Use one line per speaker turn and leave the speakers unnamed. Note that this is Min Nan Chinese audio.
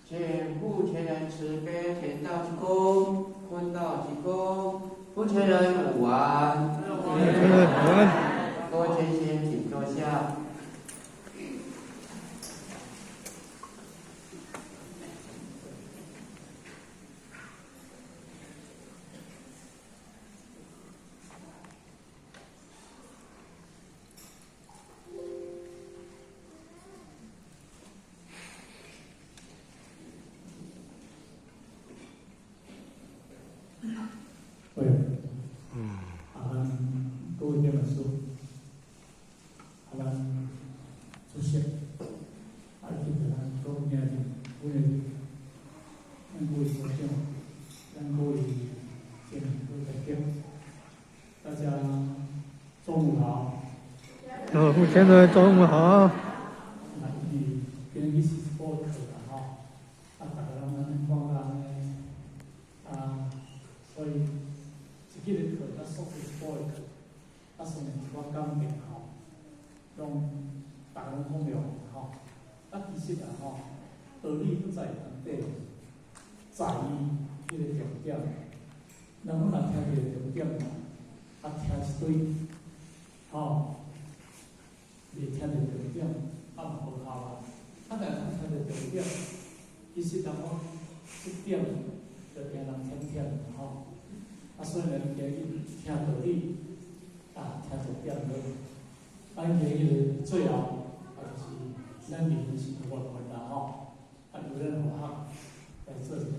请护前人慈悲，天道济公，坤道济公，护前人午安。
护前人午安。
各位前贤，请坐下。
喂，啊，咱各位念书，啊，咱主席，啊，以及咱各位兄弟、各位咱各位所長，咱各位前輩代表，大家中午好。
哦，目前的中午好。
啊，因為今日是一補課啦吼，啊，逐家攏按呢講按呢，啊，所以一個課較縮一補的課，啊，雖然一寡感動吼，攏逐家攏講了吼，啊，其實啊吼，道理不在當底，在於彼個重點。人若聽著重點，啊，聽一堆，吼，未聽著重點，啊嘛無效啊。啊，但是聽著重點，其實人講這點就驚人忝忝吼。啊，所以呢，今日聽道理，啊，聽重點好。啊，今日最後啊，就是咱離婚是緣分啦吼。啊，由咱和學來做一個